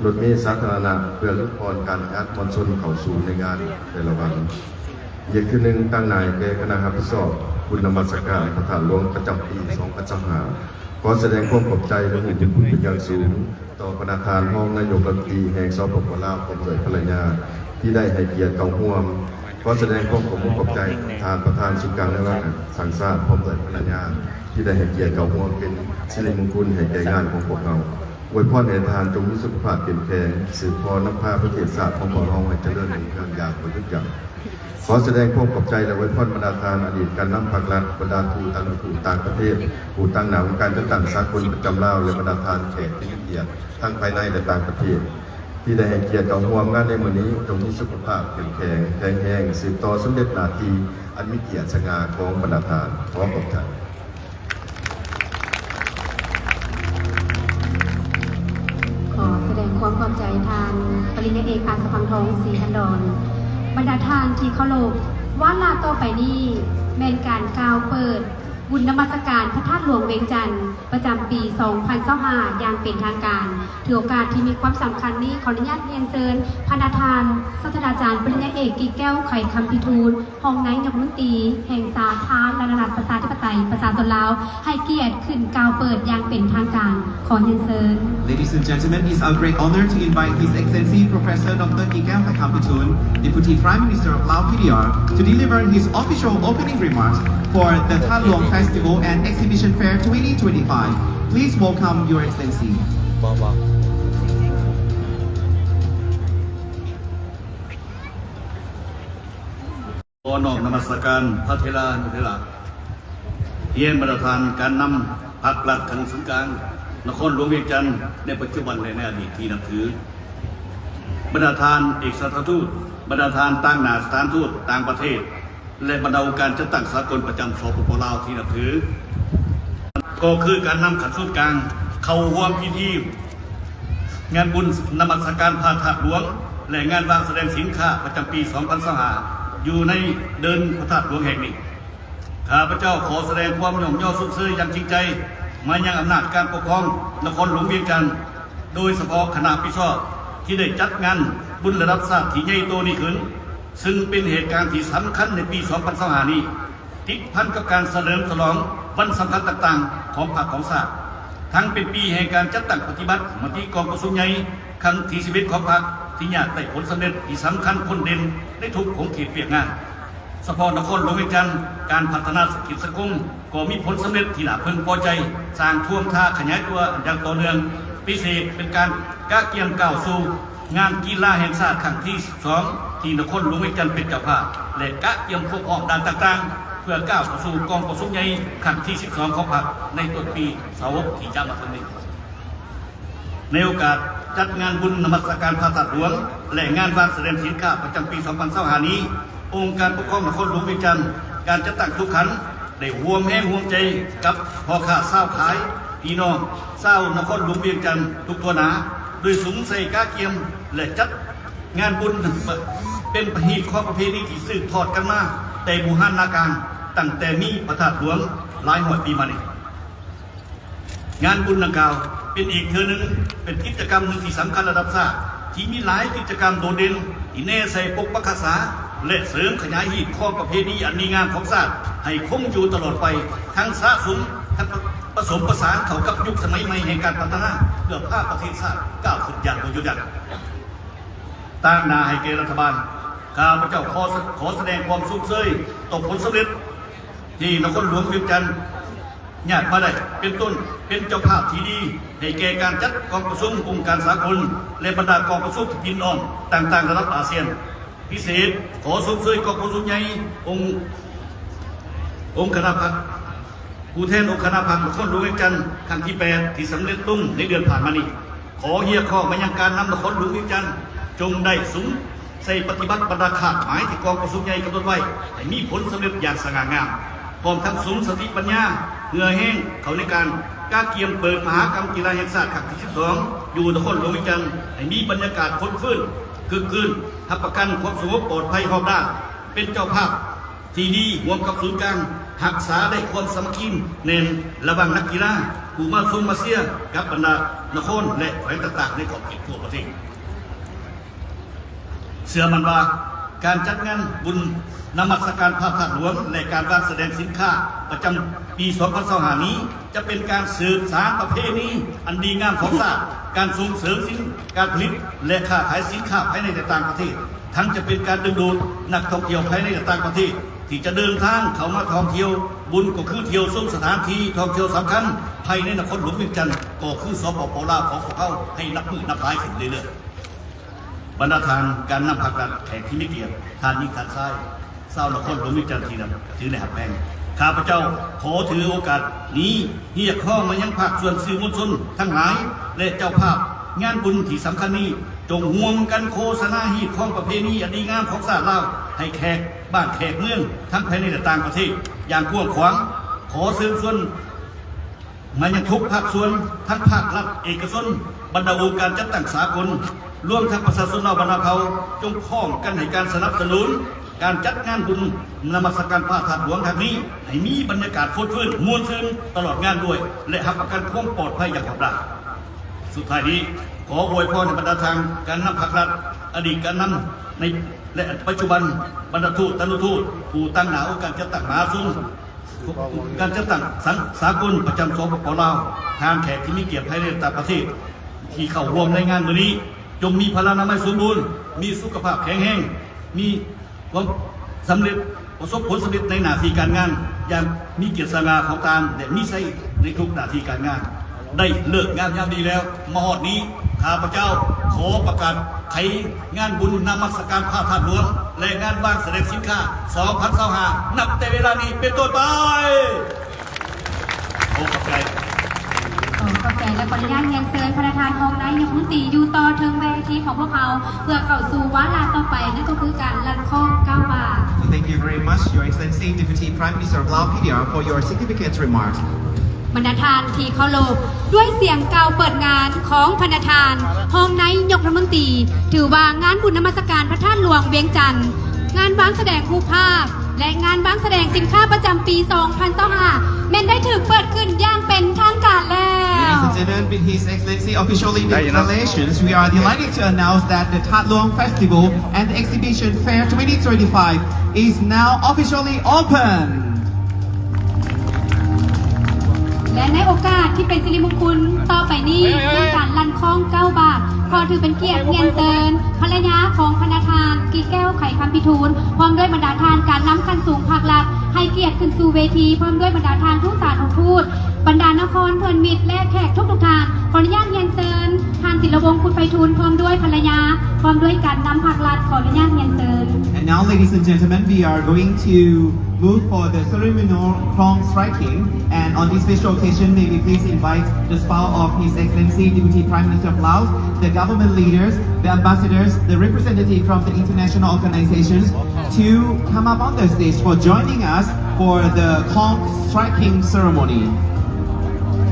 ລົດເມສາທາລະນະ ເພື່ອຫຼຸດຜ່ອນການແອອັດມວນຊົນເຂົ້າສູ່ໃນງານແຕ່ລະວັນ. ອີກເທື່ອໜຶ່ງ, ຕາງໜ້າແກ່ຄະນະຮັບຜິດຊອບບຸນນະມັດສະການພະທາດຫຼວງປະຈຳປີສອງພັນຊາວຫ້າ ຂໍສະແດງຄວາມຂອບໃຈ ແລະ ຮູ້ບຸນຄຸນເປັນຢ່າງສູງຕໍ່ບັນດາທ່ານຮອງນາຍົກລັດຖະມົນຕີແຫ່ງ ສປປ ລາວ ພ້ອມດ້ວຍພັນລະຍາ ທີ່ໄດ້ໃຫ້ກຽດເຂົ້າຮ່ວມ. ຂໍສະແດງຄວາມຂອບອົກຂອບໃຈທ່ານປະທານສູນກາງນະລັດແຫ່ງຊາດ ພ້ອມດ້ວຍພັນລະຍາ ທີ່ໄດ້ໃຫ້ກຽດເຂົ້າຮ່ວມເປັນສິລິມຸງຄຸນໃຫ້ແກ່ງານຂອງພວກເຮົາ. ອວຍພອນໃຫ້ທ່ານຈົ່ງມີສຸຂະພາບເຂັ້ມແຂງ, ສືບຕໍ່ນຳພາປະເທດຊາດຂອງພວກເຮົາໃຫ້ຈະເລີນຮຸ່ງເຮືອງຢ່າງບໍ່ຢຸດຢັ້ງ. ຂໍສະແດງຄວາມຂອບໃຈ ແລະ ອວຍພອນບັນດາທ່ານອະດີດການນຳພັກລັດ, ບັນດາທູດຕ່າງປະເທດ, ທູດຕ່າງປະເທດ, ທູດຕ່າງໜ້າອົງການຈັດຕັ້ງສາກົນປະຈຳລາວ ແລະ ບັນດາທ່ານແຂກທີ່ມີກຽດທັງພາຍໃນ ແລະ ຕ່າງປະເທດ ທີ່ໄດ້ໃຫ້ກຽດເຂົ້າຮ່ວມງານໃນມື້ນີ້. ຈົ່ງມີສຸຂະພາບເຂັ້ມແຂງ, ແຂງແຮງ, ສືບຕໍ່ສຳເລັດໜ້າທີ່ອັນມີກຽດສະຫງ່າຂອງບັນດາທ່ານ. ຂໍຂອບໃຈ. ຂໍສະແດງຄວາມຂອບໃຈທ່ານປະລິນຍາເອກ ອາດສະພັງທອງ ສີພັນດອນ. ບັນດາທ່ານທີ່ເຄົາລົບ, ວາລະຕໍ່ໄປນີ້ແມ່ນການກ່າວເປີດບຸນນະມັດສະການພະທາດຫຼວງວຽງຈັນ ປະຈຳປີສອງພັນຊາວຫ້າ ຢ່າງເປັນທາງການ. ຖືໂອກາດທີ່ມີຄວາມສຳຄັນນີ້, ຂໍອະນຸຍາດຮຽນເຊີນບັນດາທ່ານ ສາດສະດາຈານປະລິນຍາເອກ ກິແກ້ວ ໄຂຄຳພິທູນ ຮອງນາຍົກລັດຖະມົນຕີແຫ່ງສາທາລະນະລັດ ປະຊາທິປະໄຕ ປະຊາຊົນລາວ ໃຫ້ກຽດຂຶ້ນກ່າວເປີດຢ່າງເປັນທາງການ. ຂໍຮຽນເຊີນ. Ladies and gentlemen, it's our great honor to invite His Excellency Professor Doctor Kikel Khaikhampichun, Deputy Prime Minister of Lao P D R, to deliver his official opening remarks for the Tha Luang Festival and Exhibition Fair twenty twenty-five. Please welcome Your Excellency. ບໍ່ ບໍ່. ຂໍນ້ອມນະມັດສະການພະເຖລານຸເຖລະ ຮຽນບັນດາທ່ານການນຳພັກລັດຂັ້ນສູນກາງ ນະຄອນຫຼວງວຽງຈັນ ໃນປັດຈຸບັນ ແລະ ໃນອະດີດທີ່ນັບຖື, ບັນດາທ່ານເອກສະຖານທູດ, ບັນດາທ່ານຕາງໜ້າສະຖານທູດຕ່າງປະເທດ ແລະ ບັນດາອົງການຈັດຕັ້ງສາກົນປະຈຳ ສປປ ລາວ ທີ່ນັບຖື, ກໍຄືການນຳຂັ້ນສູນກາງເຂົ້າຮ່ວມພິທີ ງານບຸນນະມັດສະການພະທາດຫຼວງ ແລະ ງານວາງສະແດງສິນຄ້າປະຈຳປີສອງພັນຊາວຫ້າ ຢູ່ໃນເດີ່ນພະທາດຫຼວງແຫ່ງນີ້. ຂ້າພະເຈົ້າຂໍສະແດງຄວາມຍ້ອງຍໍຊົມເຊີຍຢ່າງຈິງໃຈມາຍັງອຳນາດການປົກຄອງນະຄອນຫຼວງວຽງຈັນ, ໂດຍສະເພາະຄະນະຮັບຜິດຊອບທີ່ໄດ້ຈັດງານບຸນລະດັບຊາດທີ່ໃຫຍ່ໂຕນີ້ຂຶ້ນ, ຊຶ່ງເປັນເຫດການທີ່ສຳຄັນໃນປີສອງພັນຊາວຫ້ານີ້ ຕິດພັນກັບການສະເຫຼີມສະຫຼອງວັນສຳຄັນຕ່າງໆຂອງພັກຂອງຊາດ, ທັງເປັນປີແຫ່ງການຈັດຕັ້ງປະຕິບັດມະຕິກອງປະຊຸມໃຫຍ່ຄັ້ງທີສິບເອັດຂອງພັກ ທີ່ຍາດໄດ້ຜົນສຳເລັດທີ່ສຳຄັນພົ້ນເດັ່ນໃນທຸກຂົງເຂດວຽກງານ. ສະເພາະນະຄອນຫຼວງວຽງຈັນ, ການພັດທະນາເສດຖະກິດສັງຄົມກໍມີຜົນສຳເລັດທີ່ໜ້າເພິ່ງພໍໃຈ, ສ້າງທ່ວງທ່າຂະຫຍາຍຕົວຢ່າງຕໍ່ເນື່ອງ, ພິເສດເປັນການກະກຽມກ້າວສູ່ ງານກິລາແຫ່ງຊາດຄັ້ງທີສິບສອງ ທີ່ນະຄອນຫຼວງວຽງຈັນເປັນເຈົ້າພາບ ແລະ ກະກຽມຄວາມພ້ອມດ້ານຕ່າງໆ ເພື່ອກ້າວເຂົ້າສູ່ກອງປະຊຸມໃຫຍ່ຄັ້ງທີສິບສອງຂອງພັກໃນຕົ້ນປີຊາວຫົກທີ່ຈະມາເຖິງນີ້. ໃນໂອກາດຈັດງານບຸນນະມັດສະການພະທາດຫຼວງ ແລະ ງານວາງສະແດງສິນຄ້າປະຈຳປີສອງພັນຊາວຫ້ານີ້, ອົງການປົກຄອງນະຄອນຫຼວງວຽງຈັນ, ການຈັດຕັ້ງທຸກຂັ້ນ ໄດ້ຮ່ວມແຮງຮ່ວມໃຈກັບພໍ່ຄ້າຊາວຂາຍ ພີ່ນ້ອງຊາວນະຄອນຫຼວງວຽງຈັນທຸກທົ່ວໜ້າ, ໂດຍສຸມໃສ່ກະກຽມ ແລະ ຈັດງານບຸນ ເປັນຮີດຄອງປະເພນີທີ່ສືບທອດກັນມາແຕ່ບູຮານນາການ, ຕັ້ງແຕ່ມີພະທາດຫຼວງຫຼາຍຮ້ອຍປີມານີ້. ງານບຸນດັ່ງກ່າວເປັນອີກເທື່ອໜຶ່ງ, ເປັນກິດຈະກຳໜຶ່ງທີ່ສຳຄັນລະດັບຊາດ, ທີ່ມີຫຼາຍກິດຈະກຳໂດດເດັ່ນທີ່ແນໃສ່ປົກປັກຮັກສາ ແລະ ເສີມຂະຫຍາຍຮີດຄອງປະເພນີອັນດີງາມຂອງຊາດໃຫ້ຄົງຢູ່ຕະຫຼອດໄປ, ທັງສະສົມ, ທັງປະສົມປະສານເຂົ້າກັບຍຸກສະໄໝໃໝ່ແຫ່ງການພັດທະນາ ເພື່ອພາປະເທດຊາດກ້າວຂຶ້ນຢ່າງບໍ່ຢຸດຢັ້ງ. ຕາງໜ້າໃຫ້ແກ່ລັດຖະບານ, ຂ້າພະເຈົ້າຂໍ ຂໍສະແດງຄວາມຊົມເຊີຍຕໍ່ຜົນສຳເລັດ ທີ່ນະຄອນຫຼວງວຽງຈັນຍາດມາໄດ້ ເປັນຕົ້ນເປັນເຈົ້າພາບທີ່ດີໃຫ້ແກ່ການຈັດກອງປະຊຸມອົງການສາກົນ ແລະ ບັນດາກອງປະຊຸມທີ່ປິ່ນອ້ອມຕ່າງໆລະດັບອາຊຽນ. ພິເສດ ຂໍຊົມເຊີຍກອງປະຊຸມໃຫຍ່ອົງ ອົງຄະນະພັກ ຜູ້ແທນອົງຄະນະພັກນະຄອນຫຼວງວຽງຈັນຄັ້ງທີແປດ ທີ່ສຳເລັດລົງໃນເດືອນຜ່ານມານີ້. ຂໍຮຽກຮ້ອງມາຍັງການນຳນະຄອນຫຼວງວຽງຈັນ ຈົ່ງໄດ້ສຸມໃສ່ປະຕິບັດບັນດາຄາດໝາຍທີ່ກອງປະຊຸມໃຫຍ່ກຳນົດໄວ້ ໃຫ້ມີຜົນສຳເລັດຢ່າງສະຫງ່າງາມ, ພ້ອມທັງສຸມສະຕິປັນຍາເຫື່ອແຮງເຂົ້າໃນການກະກຽມເປີດມະຫາກຳກິລາແຫ່ງຊາດຄັ້ງທີສິບສອງ ຢູ່ນະຄອນຫຼວງວຽງຈັນ ໃຫ້ມີບັນຍາກາດຄົນຟື້ນ, ຄຶກຄື້ນ, ຮັບປະກັນຄວາມສະຫງົບປອດໄພຮອບດ້ານ, ເປັນເຈົ້າພາບ ທີ່ດີຮ່ວມກັບສູນກາງຮັກສາໄດ້ຄວາມສາມັກຄີແໜ້ນລະຫວ່າງນັກກິລາ ຜູ້ມາຊົມມາເຊຍ ກັບບັນດານະຄອນ ແລະ ແຂວງຕ່າງໆໃນຂອບເຂດທົ່ວປະເທດ. ເຊື່ອໝັ້ນວ່າ ການຈັດງານບຸນນະມັດສະການພະທາດຫຼວງ ແລະ ການວາງສະແດງສິນຄ້າປະຈຳປີສອງພັນຊາວຫ້ານີ້ ຈະເປັນການສືບສານປະເພນີອັນດີງາມຂອງຊາດ, ການສົ່ງເສີມສິນ ການຜະລິດ ແລະ ຄ້າຂາຍສິນຄ້າພາຍໃນ ແລະ ຕ່າງປະເທດ, ທັງຈະເປັນການດຶງດູດນັກທ່ອງທ່ຽວພາຍໃນ ແລະ ຕ່າງປະເທດ ທີ່ຈະເດີນທາງເຂົ້າມາທ່ອງທ່ຽວບຸນ ກໍຄືທ່ຽວຊົມສະຖານທີ່ທ່ອງທ່ຽວສຳຄັນພາຍໃນນະຄອນຫຼວງວຽງຈັນ ກໍຄື ສປປ ລາວ ຂອງພວກເຮົາ ໃຫ້ນັບມື້ນັບຫຼາຍຂຶ້ນເລື້ອຍໆ. ບັນດາທ່ານການນຳພັກລັດ, ແຂກທີ່ມີກຽດ, ທ່ານຍິງທ່ານຊາຍ ຊາວນະຄອນຫຼວງວຽງຈັນທີ່ນັບຖື ແລະ ຮັກແພງ, ຂ້າພະເຈົ້າຂໍຖືໂອກາດນີ້ຮຽກຮ້ອງມາຍັງພາກສ່ວນສື່ມວນຊົນທັງຫຼາຍ ແລະ ເຈົ້າພາບງານບຸນທີ່ສຳຄັນນີ້ ຈົ່ງຮ່ວມກັນໂຄສະນາຮີດຄອງປະເພນີອັນດີງາມຂອງຊາດລາວ ໃຫ້ແຂກບ້ານແຂກເມືອງ ທັງພາຍໃນ ແລະ ຕ່າງປະເທດ ຢ່າງກວ້າງຂວາງ. ຂໍເຊີນຊວນ ມາຍັງທຸກພາກສ່ວນ ທັງພາກລັດ, ເອກະຊົນ, ບັນດາອົງການຈັດຕັ້ງສາກົນ, ລວມທັງປະຊາຊົນລາວບັນດາເຜົ່າ ຈົ່ງພ້ອມກັນໃຫ້ການສະໜັບສະໜູນການຈັດງານບຸນນະມັດສະການພະທາດຫຼວງຄັ້ງນີ້ ໃຫ້ມີບັນຍາກາດຟົດຟື້ນມ່ວນຊື່ນຕະຫຼອດງານດ້ວຍ ແລະ ຮັບປະກັນຄວາມປອດໄພຢ່າງຮອບດ້ານ. ສຸດທ້າຍນີ້ ຂໍອວຍພອນໃຫ້ບັນດາທ່ານການນຳພັກລັດ, ອະດີດການນຳໃນ ແລະ ປັດຈຸບັນ, ບັນດາທູດ, ຕານຸທູດ, ຜູ້ຕາງໜ້າອົງການຈັດຕັ້ງມະຫາຊົນ ການຈັດຕັ້ງສາກົນປະຈຳ ສປປ ລາວ, ທ່ານແຂກທີ່ມີກຽດພາຍໃນ ແລະ ຕ່າງປະເທດ ທີ່ເຂົ້າຮ່ວມໃນງານມື້ນີ້ ຈົ່ງມີພະລານາໄມສົມບູນ, ມີສຸຂະພາບແຂງແຮງ, ມີຄວາມສຳເລັດ, ປະສົບຜົນສຳເລັດໃນໜ້າທີ່ການງານຢ່າງມີກຽດສະຫງ່າຂອງທ່ານ ແລະ ມີໄຊໃນທຸກໜ້າທີ່ການງານ. ໄດ້ເລີກງາມຍາມດີແລ້ວ ມາຮອດນີ້ ຂ້າພະເຈົ້າຂໍປະກາດໄຂງານບຸນນະມັດສະການພະທາດຫຼວງ ແລະ ງານວາງສະແດງສິນຄ້າ ສອງພັນຊາວຫ້າ ນັບແຕ່ເວລານີ້ເປັນຕົ້ນໄປ. ໂອ້ ຂອບໃຈ. ຂໍຂອບໃຈ ແລະ ຂໍອະນຸຍາດຮຽນເຊີນພະນະທ່ານຮອງນາຍົກລັດຖະມົນຕີຢູ່ຕໍ່ເທິງເວທີຂອງພວກເຮົາ ເພື່ອເຂົ້າສູ່ວາລະຕໍ່ໄປ ນັ້ນກໍຄືການລັນຄ້ອງເກົ້າບາດ. Thank you very much, Your Excellency Deputy Prime Minister of Laos, P D R, for your significant remarks. ບັນດາທ່ານທີ່ເຄົາລົບ, ດ້ວຍສຽງກ່າວເປີດງານຂອງພະນະທ່ານຮອງນາຍົກລັດຖະມົນຕີ ຖືວ່າງານບຸນນະມັດສະການພະທາດຫຼວງວຽງຈັນ, ງານວາງສະແດງຮູບພາບ ແລະ ງານວາງສະແດງສິນຄ້າປະຈຳປີສອງພັນຊາວຫ້າ ແມ່ນໄດ້ຖືກເປີດຂຶ້ນຢ່າງເປັນທາງການແລ້ວ. Ladies and gentlemen, with His Excellency officially declarations, we are delighted to announce that the Thatlong Festival and Exhibition Fair twenty twenty-five is now officially open. ແລະ ໃນໂອກາດທີ່ເປັນສິລິມຸງຄຸນຕໍ່ໄປນີ້ ໃນການລັນຄ້ອງເກົ້າບາດ ຂໍຖືເປັນກຽດຮຽນເຊີນ ພັນລະຍາຂອງພະນະທ່ານ ກີແກ້ວ ໄຂຄຳພິທູນ ພ້ອມດ້ວຍບັນດາທ່ານການນຳຂັ້ນສູງພາກລັດ ໃຫ້ກຽດຂຶ້ນສູ່ເວທີ ພ້ອມດ້ວຍບັນດາທ່ານທູດສານຸທູດ, ບັນດານະຄອນເພື່ອນມິດ ແລະ ແຂກທຸກໆທ່ານ. ຂໍອະນຸຍາດຮຽນເຊີນ ທ່ານ ສິນລະວົງ ຄຸດໄພທູນ ພ້ອມດ້ວຍພັນລະຍາ ພ້ອມດ້ວຍການນຳພາກລັດ. ຂໍອະນຸຍາດຮຽນເຊີນ. And now, ladies and gentlemen, we are going to move for the ceremonial khong striking. And on this special occasion, may we please invite the spouse of His Excellency Deputy Prime Minister of Laos, the government leaders, the ambassadors, the representative from the international organizations to come up on the stage for joining us for the khong striking ceremony.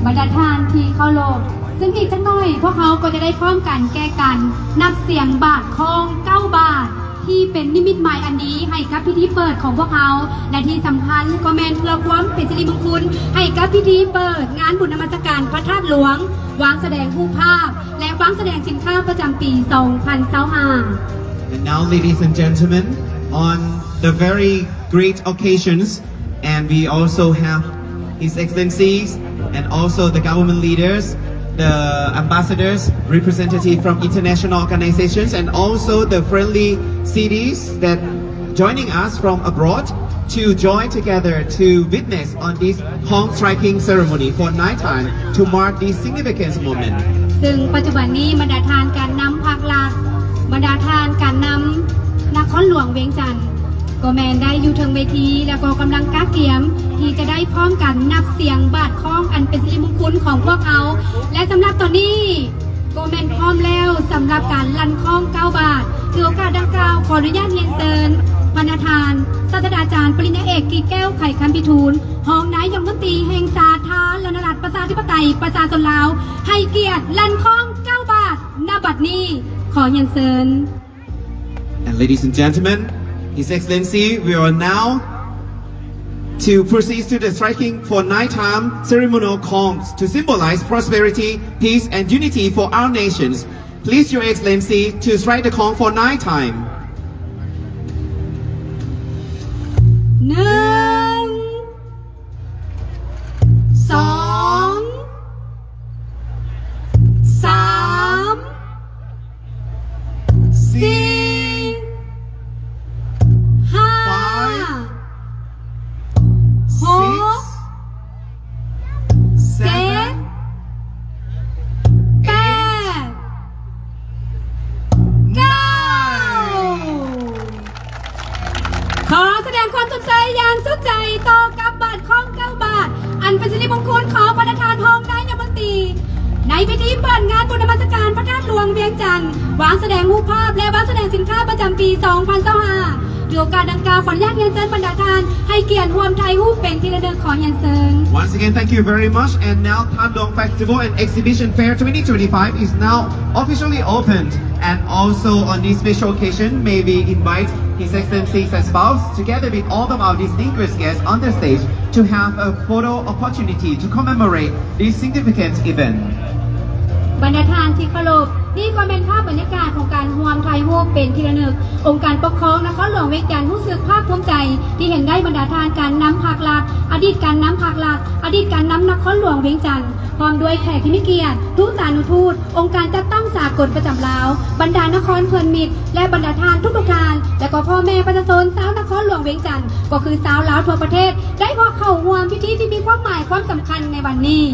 ບັນດາທ່ານທີ່ເຄົາລົບ, ຊຶ່ງອີກຈັກໜ້ອຍ ພວກເຮົາກໍຈະໄດ້ພ້ອມກັນແກ່ການນັບສຽງບາດຄ້ອງເກົ້າບາດ ທີ່ເປັນນິມິດໝາຍອັນດີໃຫ້ກັບພິທີເປີດຂອງພວກເຮົາ ແລະ ທີ່ສຳຄັນກໍແມ່ນເພື່ອຄວາມເປັນສິລິມຸງຄຸນໃຫ້ກັບພິທີເປີດງານບຸນນະມັດສະການພະທາດຫຼວງ, ວາງສະແດງຮູບພາບ ແລະ ວາງສະແດງສິນຄ້າປະຈຳປີສອງພັນຊາວຫ້າ. And now, ladies and gentlemen, on the very great occasions, and we also have His Excellencies and also the government leaders, the ambassadors, representative from international organizations, and also the friendly cities that joining us from abroad to join together to witness on this khong striking ceremony for ninth time to mark this significant moment. ຊຶ່ງປັດຈຸບັນນີ້ ບັນດາທ່ານການນຳພາກລັດ, ບັນດາທ່ານການນຳນະຄອນຫຼວງວຽງຈັນ ກໍແມ່ນໄດ້ຢູ່ເທິງເວທີ ແລ້ວກໍກຳລັງກະກຽມທີ່ຈະໄດ້ພ້ອມກັນນັບສຽງບາດຄ້ອງອັນເປັນສິລິມຸງຄຸນຂອງພວກເຮົາ ແລະ ສຳລັບຕອນນີ້ກໍແມ່ນພ້ອມແລ້ວສຳລັບການລັນຄ້ອງເກົ້າບາດ. ຖືໂອກາດດັ່ງກ່າວ ຂໍອະນຸຍາດຮຽນເຊີນພະນະທ່ານ ສາດສະດາຈານ ປະລິນຍາເອກ ກິດແກ້ວ ໄຂຄຳພິທູນ ຮອງນາຍົກລັດຖະມົນຕີແຫ່ງສາທາລະນະລັດ ປະຊາທິປະໄຕ ປະຊາຊົນລາວ ໃຫ້ກຽດລັນຄ້ອງເກົ້າບາດ ນະບັດນີ້. ຂໍຮຽນເຊີນ. And ladies and gentlemen, His Excellency, we are now to proceed to the striking for ninth time ceremonial khongs to symbolize prosperity, peace, and unity for our nations. Please, Your Excellency, to strike the khong for ninth time. ໜຶ່ງ ສອງ ສາມ ສີ່ ຫ້າ ຫົກ ເຈັດ ແປດ ເກົ້າ. ຂໍສະແດງຄວາມຊົມເຊີຍຢ່າງສຸດໃຈຕໍ່ກັບບາດຄ້ອງເກົ້າບາດ ອັນເປັນສິລິມຸງຄຸນຂອງພະນະທ່ານຮອງນາຍົກລັດຖະມົນຕີ ໃນພິທີເປີດງານບຸນນະມັດສະການພະທາດຫຼວງວຽງຈັນ, ວາງສະແດງຮູບພາບ ແລະ ວາງສະແດງສິນຄ້າປະຈຳປີສອງພັນຊາວຫ້າ. ຖືໂອກາດດັ່ງກ່າວ ຂໍອະນຸຍາດຮຽນເຊີນບັນດາທ່ານໃຫ້ກຽດຮ່ວມຖ່າຍຮູບເປັນທີ່ລະນຶກ. ຂໍຮຽນເຊີນ. Once again, thank you very much. And now, Thatlong Festival and Exhibition Fair twenty twenty-five is now officially opened. And also on this special occasion, may we invite His Excellency and spouse, together with all of our distinguished guests on the stage, to have a photo opportunity to commemorate this significant event. ບັນດາທ່ານທີ່ເຄົາລົບ, ນີ້ກໍແມ່ນພາບບັນຍາກາດຂອງການຮ່ວມຖ່າຍຮູບເປັນທີ່ລະນຶກ. ອົງການປົກຄອງນະຄອນຫຼວງວຽງຈັນຮູ້ສຶກພາກພູມໃຈທີ່ເຫັນໄດ້ບັນດາທ່ານການນຳພັກລັດ, ອະດີດການນຳພັກລັດ, ອະດີດການນຳນະຄອນຫຼວງວຽງຈັນ, ພ້ອມດ້ວຍແຂກທີ່ມີກຽດ, ທູຕານຸທູດ, ອົງການຈັດຕັ້ງສາກົນປະຈຳລາວ, ບັນດານະຄອນເພື່ອນມິດ ແລະ ບັນດາທ່ານທຸກໆທ່ານ ແລະ ກໍພໍ່ແມ່ປະຊາຊົນຊາວນະຄອນຫຼວງວຽງຈັນ ກໍຄືຊາວລາວທົ່ວປະເທດ ໄດ້ຮອບເຂົ້າຮ່ວມພິທີທີ່ມີຄວາມໝາຍຄວາມສຳຄັນໃນວັນນີ້.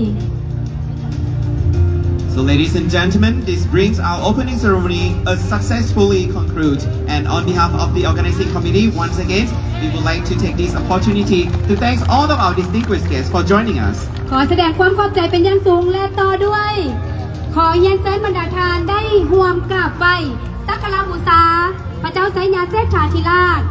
So, ladies and gentlemen, this brings our opening ceremony a successfully conclude. And on behalf of the organizing committee, once again, we would like to take this opportunity to thank all of our distinguished guests for joining us. ຂໍສະແດງຄວາມຂອບໃຈເປັນຢ່າງສູງ ແລະ ຕໍ່ດ້ວຍ ຂໍຮຽນເຊີນບັນດາທ່ານໄດ້ຮ່ວມກາບໄຫວ້ສັກກາລະບູຊາ ພະເຈົ້າໄຊຍະເສດຖາທິລາດ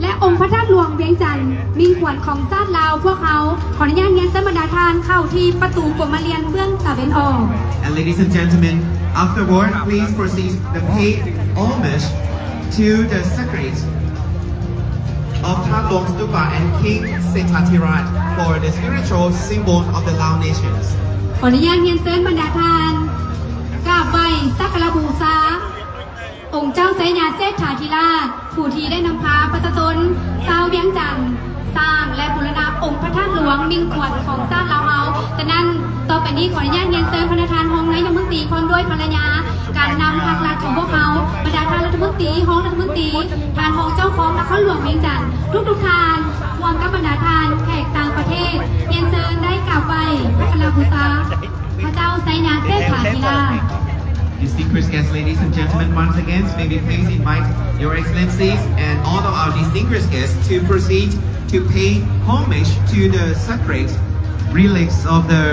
ແລະ ອົງພະທາດຫຼວງວຽງຈັນ ມິ່ງຂວັນຂອງຊາດລາວພວກເຮົາ. ຂໍອະນຸຍາດຮຽນເຊີນບັນດາທ່ານເຂົ້າທີ່ປະຕູກົມມະລຽນເບື້ອງຕາເວັນອອກ. And ladies and gentlemen, afterward, please proceed to pay homage to the sacred of Thadluang Stupa and King Sethathiraj for the spiritual symbol of the Lao nations. ຂໍອະນຸຍາດຮຽນເຊີນບັນດາທ່ານກາບໄຫວ້ສັກກາລະບູຊາ ອົງເຈົ້າໄຊຍະເສດຖາທິລາດ ຜູ້ທີ່ໄດ້ນຳພາປະຊາຊົນຊາວວຽງຈັນ ສ້າງ ແລະ ບູລະນະອົງພະທາດຫຼວງມິ່ງຂວັນຂອງຊາດລາວເຮົາ. ສະນັ້ນ, ຕໍ່ໄປນີ້ຂໍອະນຸຍາດຮຽນເຊີນພະນະທ່ານຮອງນາຍົກມນຕີ ພ້ອມດ້ວຍພັນລະຍາ, ການນຳພັກລັດຂອງພວກເຮົາ, ບັນດາທ່ານລັດຖະມົນຕີ, ຮອງລັດຖະມົນຕີ, ທ່ານຮອງເຈົ້າຄອງນະຄອນຫຼວງວຽງຈັນ ທຸກໆທ່ານ, ຮ່ວມກັບບັນດາທ່ານແຂກຕ່າງປະເທດ, ຮຽນເຊີນໄດ້ກາບໄຫວ້ສັກກາລະບູຊາ ພະເຈົ້າໄຊຍະເສດຖາທິລາດ. Distinguished guests, ladies and gentlemen, once again, may we please invite your excellencies and all of our distinguished guests to proceed to pay homage to the sacred relics of the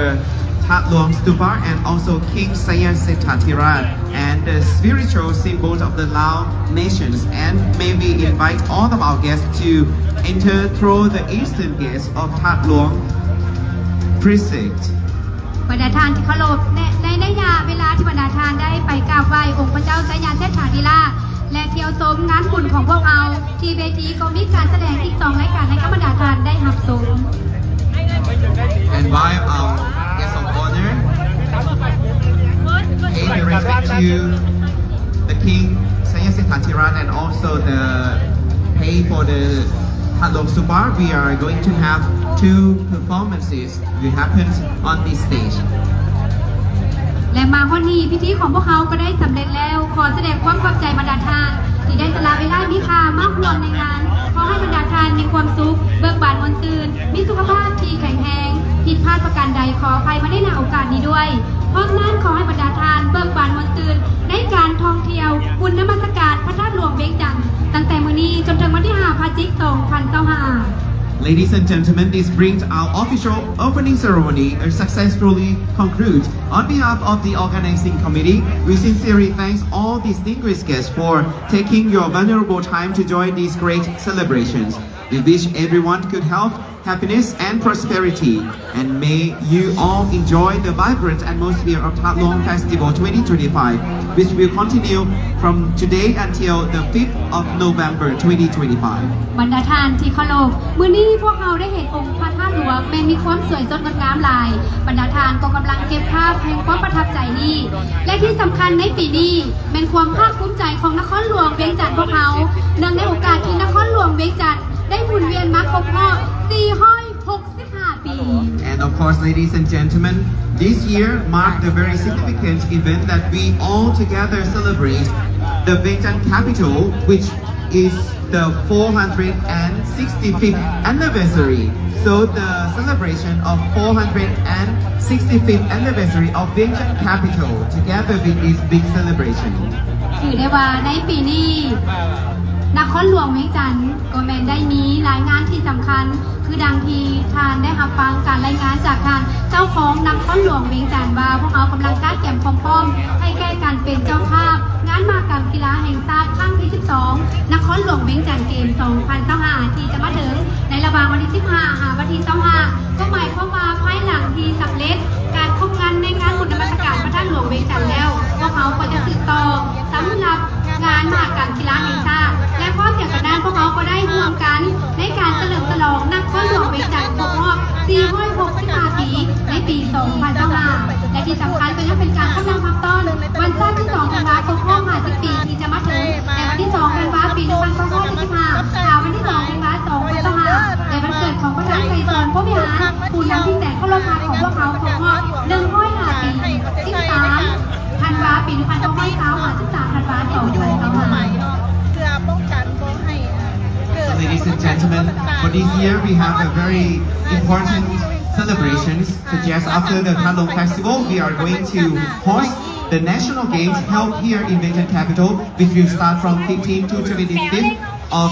Thadluang Stupa and also King Saya Sethathiraj and the spiritual symbols of the Lao nations. And may we invite all of our guests to enter through the eastern gates of Thadluang Precinct. ບັນດາທ່ານທີ່ເຄົາລົບ, ໃນໄລຍະເວລາທີ່ບັນດາທ່ານໄດ້ໄປກາບໄຫວ້ອົງພະເຈົ້າໄຊຍະເສດຖາທິລາດ ແລະ ທ່ຽວຊົມງານບຸນຂອງພວກເຮົາ, ທີ່ເວທີກໍມີການສະແດງອີກສອງລາຍການໃຫ້ກັບບັນດາທ່ານໄດ້ຮັບຊົມ. And while our guest of honor pay the respect to the King Saya Sethathiraj and also the pay for the Thadluang Stupa, we are going to have two performances will happen on this stage. ແລະ ມາຮອດນີ້ ພິທີຂອງພວກເຮົາກໍໄດ້ສຳເລັດແລ້ວ. ຂໍສະແດງຄວາມຂອບໃຈບັນດາທ່ານທີ່ໄດ້ສະຫຼະເວລາມີຄ່າມາຮ່ວມໃນງານ. ຂໍໃຫ້ບັນດາທ່ານມີຄວາມສຸກ, ເບີກບານມ່ວນຊື່ນ, ມີສຸຂະພາບທີ່ແຂງແຮງ, ຜິດພາດປະການໃດຂໍອະໄພມາໃນໜ້າໂອກາດນີ້ດ້ວຍ. ພ້ອມນັ້ນ ຂໍໃຫ້ບັນດາທ່ານເບີກບານມ່ວນຊື່ນໃນການທ່ອງທ່ຽວບຸນນະມັດສະການພະທາດຫຼວງວຽງຈັນ ຕັ້ງແຕ່ມື້ນີ້ຈົນເຖິງວັນທີຫ້າ ພະຈິກ ສອງພັນຊາວຫ້າ. Ladies and gentlemen, this brings our official opening ceremony a successfully conclude. On behalf of the organizing committee, we sincerely thank all distinguished guests for taking your valuable time to join these great celebrations. We wish everyone good health, happiness and prosperity, and may you all enjoy the vibrant atmosphere of Thadluang Festival twenty twenty-five, which will continue from today until the fifth of November twenty twenty-five. ບັນດາທ່ານທີ່ເຄົາລົບ, ມື້ນີ້ພວກເຮົາໄດ້ເຫັນອົງພະທາດຫຼວງແມ່ນມີຄວາມສວຍສົດງົດງາມຫຼາຍ. ບັນດາທ່ານກໍກຳລັງເກັບພາບແຫ່ງຄວາມປະທັບໃຈນີ້ ແລະ ທີ່ສຳຄັນໃນປີນີ້ແມ່ນຄວາມພາກພູມໃຈຂອງນະຄອນຫຼວງວຽງຈັນພວກເຮົາ ເນື່ອງໃນໂອກາດທີ່ນະຄອນຫຼວງວຽງຈັນ ໄດ້ໝູນວຽນມາຄົບຮອບສີ່ຮ້ອຍຫົກສິບຫ້າປີ. And of course, ladies and gentlemen, this year marked the very significant event that we all together celebrate the Vientiane capital, which is the four hundred sixty-fifth anniversary. So the celebration of four hundred sixty-fifth anniversary of Vientiane capital together with this big celebration. ຖືໄດ້ວ່າໃນປີນີ້ ນະຄອນຫຼວງວຽງຈັນກໍແມ່ນໄດ້ມີລາຍງານທີ່ສຳຄັນ ຄືດັ່ງທີ່ທ່ານໄດ້ຮັບຟັງການລາຍງານຈາກທ່ານເຈົ້າຄອງນະຄອນຫຼວງວຽງຈັນວ່າ ພວກເຮົາກຳລັງກະກຽມຄວາມພ້ອມໃຫ້ແກ່ການເປັນເຈົ້າພາບງານມະຫະກຳກິລາແຫ່ງຊາດຄັ້ງທີສິບສອງ ນະຄອນຫຼວງວຽງຈັນເກມ ສອງພັນຊາວຫ້າ ທີ່ຈະມາເຖິງໃນລະຫວ່າງວັນທີສິບຫ້າ ຫາວັນທີຊາວຫ້າ ກໍໝາຍຄວາມວ່າພາຍຫຼັງທີ່ສຳເລັດການຄົບງັນໃນງານບຸນນະມັດສະການພະທາດຫຼວງວຽງຈັນແລ້ວ ພວກເຮົາກໍຈະສືບຕໍ່ ສຳລັບງານມະຫະກຳກິລາແຫ່ງຊາດ ແລະ ພ້ອມດຽວກັນນັ້ນ ພວກເຮົາກໍໄດ້ຮ່ວມກັນໃນການສະເຫຼີມສະຫຼອງນະຄອນຫຼວງວຽງຈັນຄົບຮອບສີ່ຮ້ອຍຫົກສິບຫ້າປີ ໃນປີສອງພັນຊາວຫ້າ ແລະ ທີ່ສຳຄັນກໍຍັງເປັນການກຳລັງຮັບຕ້ອນວັນຊາດທີສອງທັນວາຄົບຮອບຫ້າສິບປີ ທີ່ຈະມາເຖິງໃນວັນທີສອງທັນວາປີໜຶ່ງພັນເກົ້າຮ້ອຍເຈັດສິບຫ້າ ຫາວັນທີສອງທັນວາສອງພັນຊາວຫ້າ ແລະ ວັນເກີດຂອງພະທາດໄກສອນ ພົມວິຫານ ຜູ້ນຳທີ່ແສນເຄົາລົບຮັກຂອງພວກເຮົາຄົບຮອບໜຶ່ງຮ້ອຍຫ້າປີ ສິບສາມ ທັນວາປີໜຶ່ງພັນເກົ້າຮ້ອຍຊາວຫ້າ ສິບສາມທັນວາສອງພັນຊາວຫ້າ. ເພື່ອປ້ອງກັນບໍ່ໃຫ້ So, ladies and gentlemen, for this year we have a very important celebrations, such as after the Kha Long Festival, we are going to host the national games held here in Vientiane capital, which will start from fifteenth to twenty-fifth of